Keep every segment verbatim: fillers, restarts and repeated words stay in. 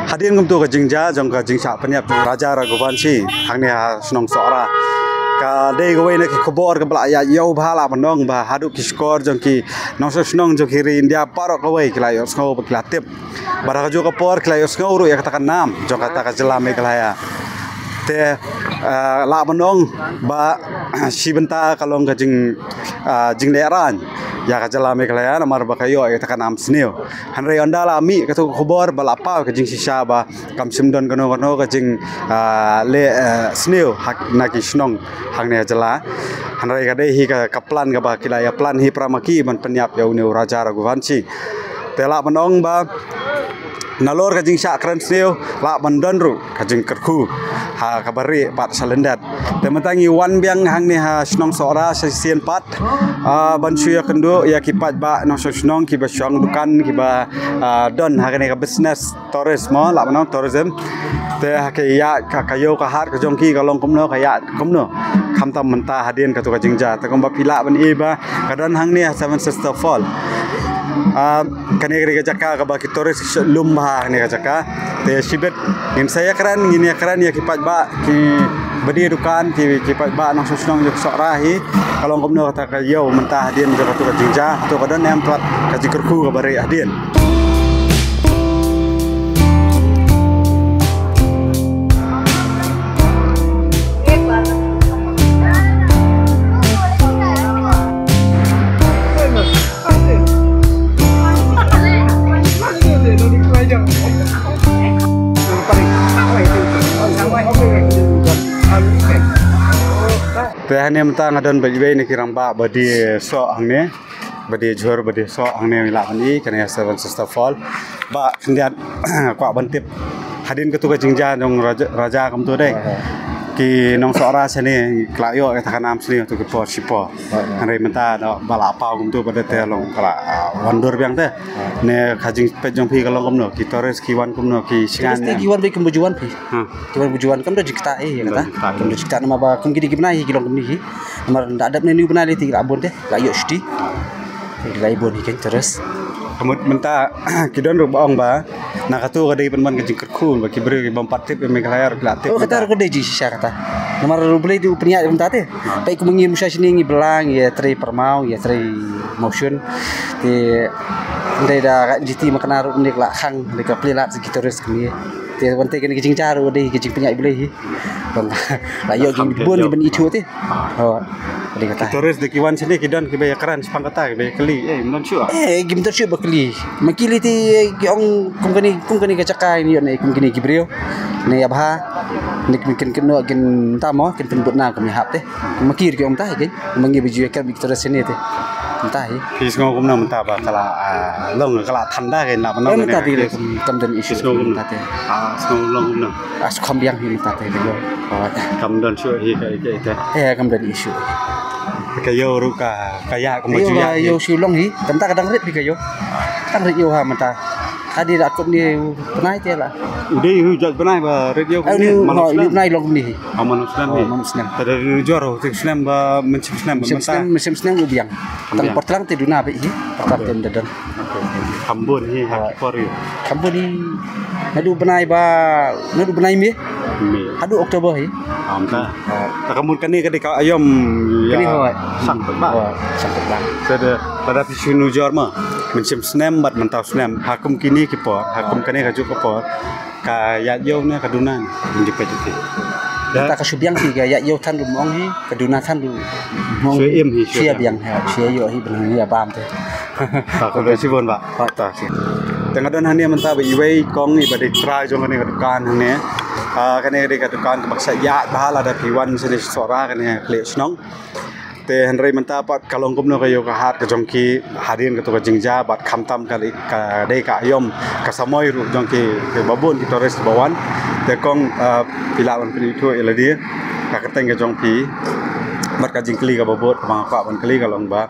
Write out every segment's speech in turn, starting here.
Hadien kumtu ka jingjia jong ka jingshah pynïap jong Raja Raghuvanshi hangne ha shnong Sohra, ka dei kawei na ki khubor kaba la ïa ïoh bha, lah ban ong ba haduh ki shkor jong ki nongshong shnong jong ki ri India baroh kawei ki la ïohsngew ba ki la tip. Bad ha kajuh ka por ki la ïohsngew ruh ïa kata ka nam jong kata ka jylla Meghalaya. Te, ah, lah ban ong ba shi bynta ka long ka jing, ah, jinglehrain ïa ka jylla Meghalaya namar ba ka ïoh ïa kata ka nam sniew. Hynrei ynda la mih katu ka khubor ba la paw ka jingshisha ba kam shym don kano kano ka jing, ah, leh, ah, sniew ha, na ki shnong hangne ha jylla. Hynrei ka dei hi ka, ka plan kaba ki la ïa plan hi para ma ki ban pynïap ïa une u Raja Raghuvanshi. Te lah ban ong ba nalor ka jingshah kren sniew lah ban don ruh ka jingkyrkhu ha kaba rieh bad shalyndet. Te mynta ngi wan biang hangne ha shnong Sohra shisien pat, ah, ban shu ïakynduh ïa ki paidbah nongshong shnong kiba shong dukan kiba, ah, don ha kane ka business tourist mo, lah ban ong tourism. Te ha ka ïa ka, ka ïew ka hat ka jong ki ka long kumno, ka ïa kumno. Khamtam mynta hadien katu ka jingjia. Te kumba phi lah ban i ba ka don hangne ha Seven Sister Fall. Ah, kane ka dei ka jaka kaba ki tourist ki lum bha kane ka jaka. Te shibit ngin sa ïakren, ngin ïakren ïa ki paidbah, kiba die dukan, ki, ki paidbah nongshong shnong jong Sohra hi. Ka long kumno kata ka ïew mynta hadien jong katu ka jingjia, hato ka don em pat ka jingkyrkhu kaba rieh hadien. Te hangne mynta nga don bad iwei na ki rangbah ba die soh hangne, ba die jhur, ba die soh hangne, ngi lah ban i kane Seven Sister Fall. Bah khyndiat, kwah ban tip hadien katu ka jingjia jong Raja, Raja kumtu dei. Ki nong Sohra shane ki la ïoh ïa kata ka nam sniew tu ki por shi por. Hynrei mynta da ba la paw kumtu ba da te long ka la, ah, wan dur biang te. Ne ka jingpeit jong phi ka long kumno, ki tourist ki wan kumno, ki shngain. Tourist ki wan beit kumba ju wan phi. Ha. Ki wan ba ju wan kam da jingktah eh ïa kata. Kam da jingktah eh. Kam da jingktah namar ba kum kine ki bnai hi ki long kumne hi. Namar da dep ne une u bnai lei te ki la bun te, la ïoh shuti. Te ki la bun hi kein tourist. Ka mut mynta ki don ruh ba ong ba na katu ka dei ban wan ka jingkyrkhu ba ki briew ki bym pat tip ïa Meghalaya ruh ki la tip. Oh, kata ruh ka dei jingshisha kata. Namar U Blei te u pynïaid mynta te. Peit kumba ngi ym shah shane, ngi bylla, ngi ïatrei pyrmaw, ngi ïatrei mawshun. Te ym dei da ka N G T ma kane ruh ym dei ka la khang, dei ka plie lad sha ki tourist kumne. Te wan te kane ka jingjia ruh dei ka jingpynïaid U Blei hi. Bang la ïoh ki bun ki ban ithuh te. Oh, dei kata. Ki tourist da ki wan shane ki don kiba ïakren shaphang kata, kiba ïakylli, eh, ym don shuh. Eh, kim don shuh ba kylli. Ma ki lei te ki ong kum kane, kum kane ka jaka ïa ne kum kine ki briew. Ne ïa bha. Ne kin, kin, kin, kin tam mo, kin pynbud na kum ïa hap te. Ma ki ruh ki ong mynta hi kein. Ma ngi ba ju ïakren bad ki tourist shane te. Mynta hi. Phi sngew kumno mynta ba ka la, ah, long ka la than da kein la ban ong. Eh, mynta te kam don issue. Phi sngew kumno mynta te? Ah, sngew long kumno? Ah, sngewkham biang hi mynta te, te. Kam don shuh hi ka, ka, ka. Eh, kam don issue. Ka ïew ruh ka, ka ïa kumba ju ïa. Ïew shu long hi. Te mynta ka dang rit hi ka ïew. Dang rit ïew ha mynta. Hadien da kut ne u bnai te la. U dei u jot bnai ba rit ïew kumne. Mano u bnai long kumne hi. Ah, mano u snem hi. Mano u snem. Te da u jor u te u snem ba mynshem snem ba mynta. Mynshem snem, mynshem snem u biang. Tang por tlang te duna beit hi. Por tlang te da don. Kham bun hi ha ki por ïew. Kham bun hi. Naduh bnai ba, naduh bnai May. May. Haduh October hi. Ah, mynta. Te ka mut kane ka dei ka aïom ïa. Kane hooid. Shang paidbah. Hooid, shang paidbah. Te da lada phi shu nujor ma mynshem snem bad mynta u snem, ha kum kine ki por, ha kum kane ka juk ka por, ka ïaid ïew ne ka duna ne, ym dei peit te. Mynta ka shu biang hi, ka ïaid ïew than ruh ym ong hi, ka duna than ruh ym ong. Shu im hi, shu biang hi, shu ïoh hi ban ïa bam te. Khublei shibun bah. Te nga don hangne mynta bad iwei kong iba dei trai jong kane ka dukan hangne. Ah, kane ka dei ka dukan kaba shah ïaid bha lada phi wan shane sha Sohra kane ka lieh shnong. Te hynrei mynta pat ka long kumno ka ïew ka hat ka jong ki hadien katu ka jingjia bad khamtam ka dei ka, dei ka aïom ka samoi ruh jong ki, kiba bun ki tourist ba wan. Te kong, ah, phi lah ban pynithuh ïa lade ka kyrteng ka jong phi bad ka jingkylli kaba bud kaba nga kwah ban kylli ka long ba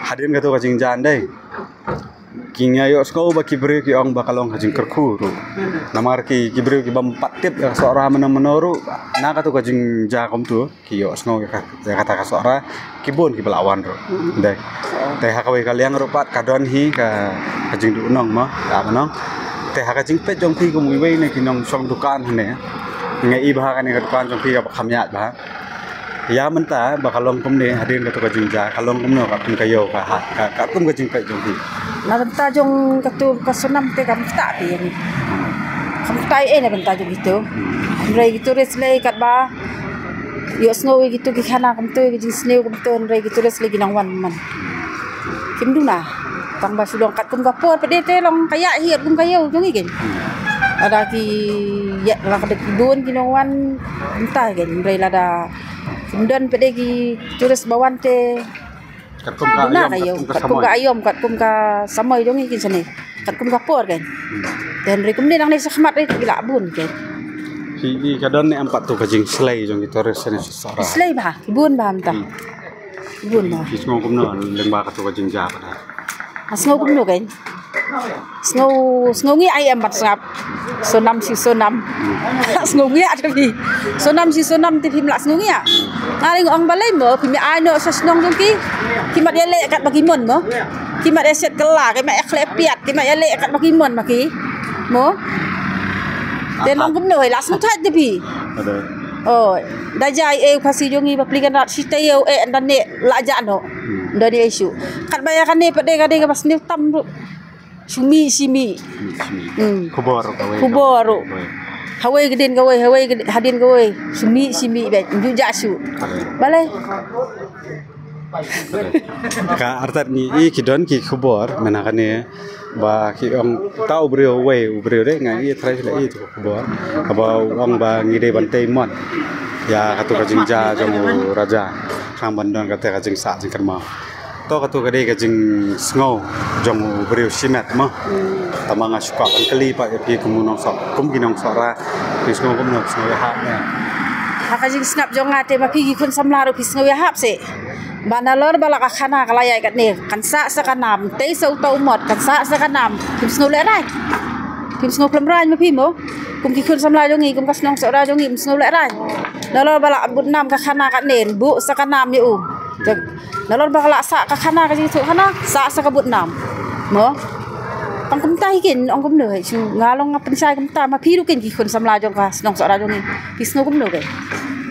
hadien katu ka jingjia dei. Ki, nga ïohsngew ba ki briew ki ong ba ka long ka jingkyrkhu ruh. Namar ki, ki briew ki bym pat tip ïa ka Sohra mano mano ruh na katu ka jingjia kumtu ki ïohsngew ïa ka, ïa kata ka Sohra, ki bun kiba la wan ruh. Dei. Te ha kawei ka liang ruh pat ka don hi ka, ka jingduhnong mo, ka ba nong. Te ha ka jingpeit jong phi kum iwei na ki nongshong dukan hangne, nga i ba ha kane ka dukan jong phi kaba kham ïaid ba, ïa mynta ba ka long kumne, hadien kato ka jingjia ka long kumno, katkum ka ïew ka ha, ka, katkum ka jingpeit jong phi? Na bynta jong kato ka Sonam te kam ktah phi ïa ngi. Kam ktah ei na bynta jong kito. Hynrei kito re slei katba ïohsngew ïa kito ki khana kumto, ïa ki jingsniew kumto, hynrei kito re slei ki nang wan man. Kim duna. Tang ba shu long katkum ka por pat de te long ka ïa hi katkum ka ïew jong ngi kein. Lada ki ïa, lada ki bun ki nong wan mynta kein, hynrei lada kim don pat de ki tourist ba wan te katkum ka ïom, katkum ka samoi, katkum ka samoi jong ngi kein shane, katkum ka por kein. Te hynrei kumne nangne shakhmat re ki la bun kein. Ki, ki ka don ne em pat tu ka jingslei jong ki tourist shane sha Sohra? Slei ba, ki bun ba mynta. Bun ba. Ki sngew kumno lyngba kato ka jingjia pat? Ha, sngew kumno kein? Sngew, sngew ngi ai em pat sngap. Sonam shi Sonam. Sngew ngi ai te phi. Sonam shi Sonam te phim lah sngew ngi ai. Nga ring ong balei mo, phim ai noh sha shnong jong ki. Ki mat ïa leh katba ki mon mo. Ki mat ïa shet kylla, ki mat ïa khleh piat, ki mat ïa leh katba ki mon ma ki. Mo. Te long kumno, la sngew thait te phi. Oh, da jai e u Khasi jong ngi ba pli kan rat shi taïew e ynda ne la ja noh. Ynda ne shu. Katba ïa kane pat de ka dei kaba sniew tam ruh. Shu mih shi mih. Khubor ruh kawei. Khubor ruh. Hawei ka dien kawei, hawei ka dien, hadien kawei. Shu mih shi mih bad ju ja shu. Balei? Ka artat ngi i ki don ki khubor mynta kane ba ki ong ta u briew wei, u briew de nga i trai la i tu khubor. Haba u ong ba ngi dei ban tei mon ïa katu ka jingjia jong u Raja. Khnang ban don kata ka jingsah jingkyrmen. To katu ka dei ka jingsngew jong u briew shimet mo. Tangba nga shu kwah ban kylli pat ïa phi kum u nongsoh, kum ki nongsoh ra. Phi sngew kumno, phi sngew ïahap ne? Ha ka jingsngap jong nga te ma phi ki khun samla ruh phi sngew ïahap se. Ba nalor ba la ka khana ka la ïaid katne, kan sah sa ka nam, tei sa uta u mot, kan sah sa ka nam. Phim sngew lehraiñ. Phim sngew khlem raiñ ma phi mo. Kum ki khun samla jong ngi, kum ka shnong Sohra jong ngi, phim sngew lehraiñ. Nalor ba la bud nam ka khana katne, buh sa ka nam ïa u. Nalor ba ka la sah ka khana ka jingthoh khana, sah sa ka bud nam. Mo. Tang kumta hi kin ong kumno hi shu nga long nga pynshai kumta ma phi ruh kin ki khun samla jong ka shnong Sohra jong ngi. Phi sngew kumno kin.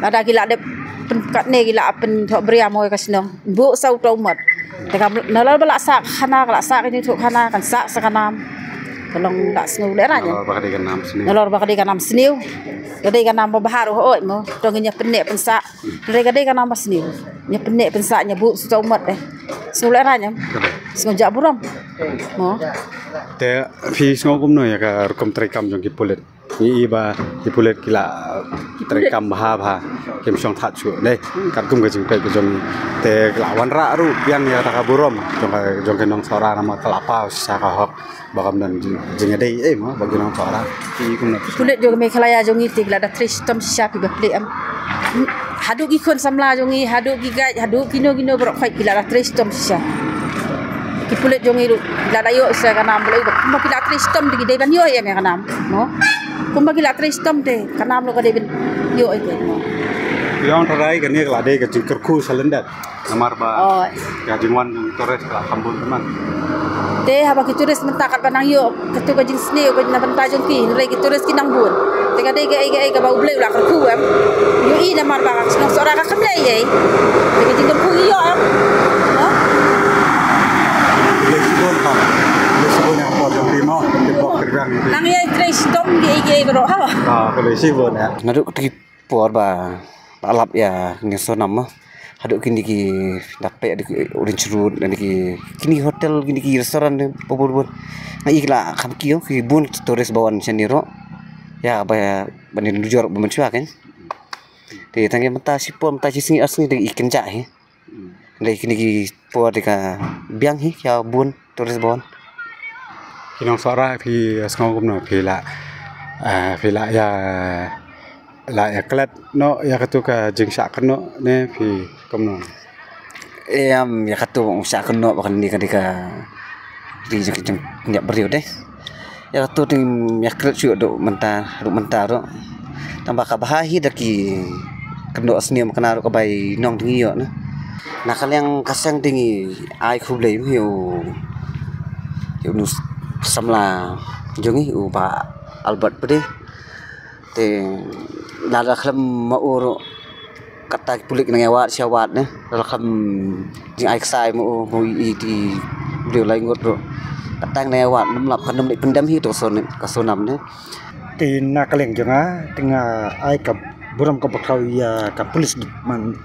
Lada ki la dep pyn katne ki la pynthoh bria mo ka shnong. Buh sa uta u mot. Te ka nalor ba la sah ka khana, ka la sah ka jingthoh khana, kan sah sa ka nam. Ka long la sngew lehraiñ. Nalor ba ka dei ka nam sniew. Nalor ba ka dei ka nam sniew. Ka dei ka nam ba bha ruh hooid mo. To ngin ïa pynneh pynsah. Hynrei ka dei ka nam ba sniew. Ïa pynneh pynsah, ïa buh sa uta u mot eh. Sngew lehraiñ em. Sngew jah burom. Mo. Te phi sngew kumno ïa ka rukom treikam jong ki pulit? Ngi i ba ki pulit ki la treikam bha bha. Kim shong thait shuh ne. Katkum ka jingpeit ka jong ngi. Te ki la wanrah ruh biang ïa kata ka burom jong ka, jong ki nongsohra namar ka la paw shisha ka hok. Ba kam don jing, jingïadei ei mo ba ki nongsohra. Ki kumno? Pulit jong ka Meghalaya jong ngi te ki la da trei shitom shisha phi ba plie em. Haduh ki khun samla jong ngi, haduh ki guide, haduh kino kino baroh khoit ki la da trei shitom shisha. Ki pulit jong ngi ruh ki la da ïoh shisha ka nam, ba la ïoh ba kumba ki la trei shitom te ki dei ban ïoh em ïa ka nam mo. Kumba ki la trei shitom te ka nam ruh ka dei ban ïoh ïa ka mo. Ki ong tharai kane ka la dei ka jingkyrkhu sha lyndet. Namar ba ka jingwan jong ki tourist ka la kham bun tymmen. Te haba ki tourist mynta katba nang ïoh katu ka jingsniew ka na bynta jong ki, hynrei ki tourist ki nang bun. Te ka dei kaei kaei kaba U Blei u la kyrkhu em. Ïohi namar ba ka shnong Sohra ka kham leh ei. Te ka jingkyrkhu ïoh em. Ha? Blei shibun ka. Blei shibun ïa ka por jong phi mo. Ki pok kyrdan. Nang ïa trei shitom kiei kiei baroh ha. Ah, blei shibun ïa. Naduh katu ki por ba la lap ïa ngi Sonam mo. Haduh kine ki dapeh, haduh ki Orange Road, haduh ki kine ki hotel, kine ki restaurant ne, bun bun. Nga i ki la kham kiew, ki bun tourist ba wan shane ruh. Ïa ba ban ïa nujor ba mynshuwa kein. Te tang ïa mynta shipor, mynta shi sngi ar sngi te i kynjah hi. Dei kine ki por te ka biang hi ïa bun tourist ba wan. Ki nongsohra phi sngew kumno phi la, eh, phi la ïa, la ïa klet noh ïa katu ka jingshah kynnoh ne phi kumno? Em, ïa katu shah kynnoh ba kane ka dei ka ri jong ki jingïap briew de. Ïa katu te ïa klet shuh haduh mynta, haduh mynta ruh. Tang ba ka bha hi da ki kynnoh sniew ma kane ruh ka bai nong te ngi ïoh na. Na ka liang ka seng te ngi ai khublei ïa u, ïa u samla jong ngi u Bah Albert Pde. Te lada khlem ma u ruh kata ki pulit nang ïa wad sha wad ne. Lada khlem jingai ksai ma u, ma u i ti video lai ngut ruh. Kata nang ïa wad, nam lap ka nam ni pyndem hi to son ka Sonam ne. Te na ka liang jong nga te nga ai ka burom ka bakhraw ïa ka police man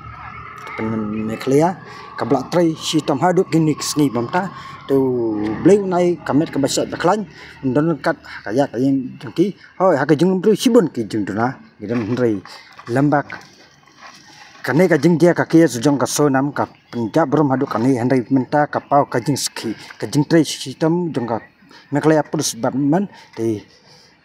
Meghalaya kaba la trei shitom haduh kine ki sngi bamta. To Blei un ai ka met kaba shait ba khlaiñ, un don kat ha ka ïa ka ïeng jong ki. Hoi, ha ka jinglong briew shibun ki jingduna, ngi don hynrei lem bak. Kane ka jingjia ka case jong ka Sonam ka pynjah burom haduh kane hynrei mynta ka paw ka jingsakhi, ka jingtrei shitom jong ka Meghalaya Police Department, te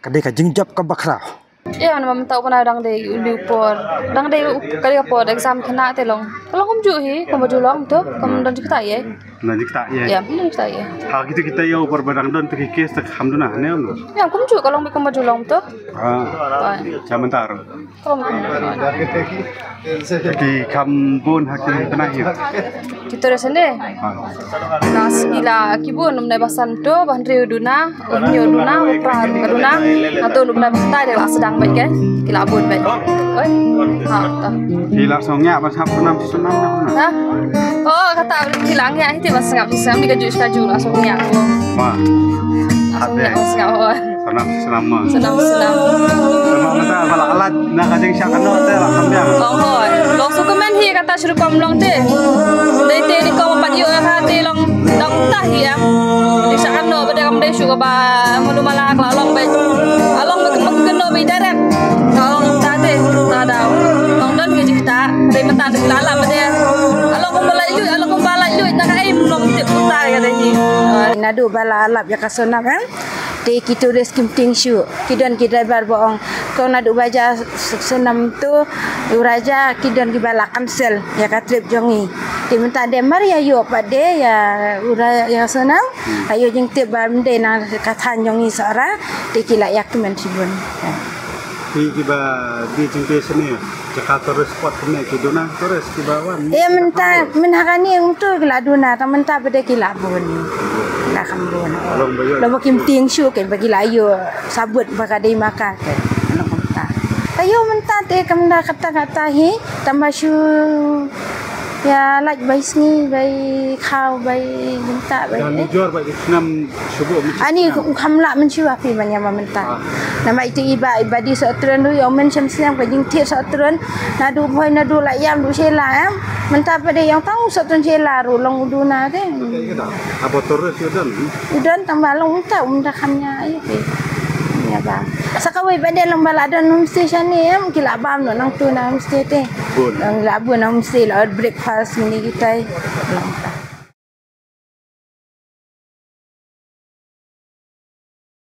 ka dei ka jingjop ka bakhraw. Ïa, namar mynta u bnai dang dei u liu por, dang dei u ka dei ka por exam khynnah te long. Ka long kumjuh hi, kumba ju long to, kam don jingktah ïa. Na jingktah ïa. Ïa, don jingktah ïa. Ha kita kita ïa u por ba dang don to ki case te kham duna ne long. Ïa, kumjuh ka long beit kumba ju long to. Ah. Ïa. Sa mynta ruh. Ka long kumjuh. Ki kham bun ha ki bnai ïa. Kita dah sini. Ah. Nas ila ki bun, um, nai basan to, ban riu duna. Kum ïoh duna, u pra ruh ka duna. Nga to lum na bynta de la sdang bad ke. Ki la bun bad. Oi. Ha ta. Ki la sngap ba sngap Sonam Sonam na. Ha? Oh, kata ki la ngiah hi te ba sngap sngap di ka ju ka ju la sngap. Wah. La sngap sngap. Oh. Sonam Sonam ma. Sonam Sonam. Sonam ma ta ba la alat na ka jingshah kano te la kam biang. Oh, hoi. Long su kmen hi kata shu rukom long te. Dei te ni ko ma pat ïoh ka te long dang ta hi ya. Di sa kano ba dei kam dei shu ka ba manu mala ka long ba. Along ba kemuk keno ba direct. Ka long ta te ta da. Long don ka jingta. Dei mata dei la la ba dei. Along ba la yu, along ba la yu na ka ai long te ta ka dei hi. Naduh ba la lap ïa ka Sonam em. Te ki tourist kim tieng shuh, ki don ki driver ba ong, ko naduh ba jia Sonam to, u Raja, ki don kiba la cancel ïa ka trip jong ngi. Te mynta de mar ïa ïoh pat de ïa u Ra-, ïa Sonam, ïa ïoh jingtip ba ym dei na ka thaiñ jong ngi Sohra, te ki la ïa kmen shibun. Ki kiba die jingtip sene. Jaka tourist spot kane ki duna tourist kiba wan. Eh, mynta mynta kane ym tu ki la duna, ta mynta ba dei ki la bun. La kham bun. Long ba ïoh. Long ba kim tieng shuh ke ba ki la ïoh sabut ba ka dei ma ka ke. Long mynta. Ta ïoh mynta te kam da kata kata hi, tang ba shu ïa lait bai sngi bai khaw bai mynta bai. Dan eh. Mujor bai snam Ani u kham lah mynshuwa phi ban ïa ma mynta. Namar ïa i ba, i ba die soh tren ruh ïa u men shem snem ka jingthied soh tren. Naduh bhoi naduh la ïam duh shela em. Mynta pat de ïa u tang soh tren shela ruh long u duna de. Aba tourist u don. U don tang ba long u ta um da kham ïa ai phi. Ïa ba. Sa kawei pat de long ba la don homestay shane em ki la bam noh nangtu na homestay te. Bun. Long la bun homestay la breakfast mini kitai. Long ta.